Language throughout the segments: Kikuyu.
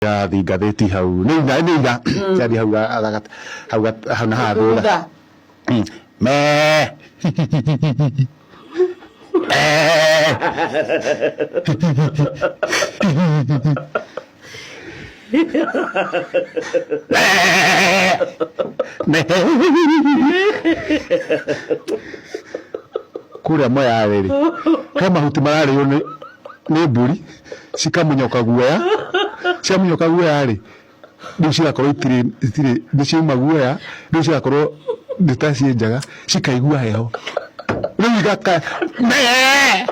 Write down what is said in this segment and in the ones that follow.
Irathi ngathĩti hau nĩ iga nĩ iga ciathiĩ hau hau hau na haha thutha me me kũrĩa Moyale rĩ he mahuti mararĩo nĩ nĩ mbũri cikamunyoka guoya, ciamunyoka guoya rĩ, rĩu cigakorwo itirĩ itirĩ nĩ ciauma guoya, rĩu cigakorwo nĩ ta ciĩ njaga, cikaigua heho, rĩu igaka mee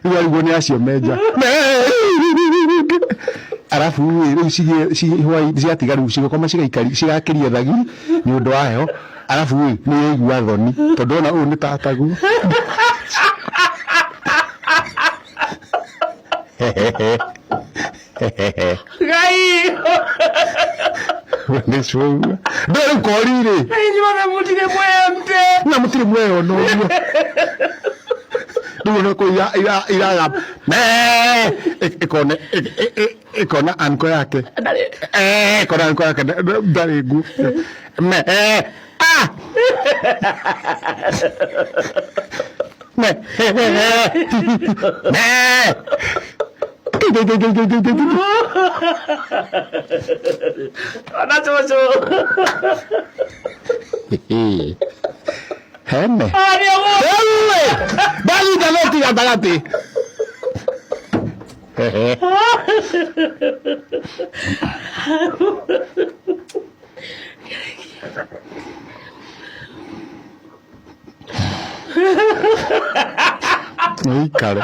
rĩu warigwo nĩ acio me nja mee arabu rĩ rĩu hwaĩ ciatiga rĩu cigũkoma cigakĩria thagiri nĩ ũndũ wa heho, arabu rĩ nĩ yaigua thoni tondũ ona ũyũ nĩ tataguo. Ngai. Nĩ cuũguo. Ndũ rĩu kori rĩ. Inyuothe mũtirĩ mwembe. Na mũtirĩ mweyona ũguo. Rĩu ona kũu iraga mee ĩkona ĩkona anko yake. Ĩkona anko yake ndarĩ nguo. Mee ah. Me me. Ona cũcũ. Hene. Aria ũguo. Ewe! Ndathi ngathĩti gatagatĩ. Ũikare.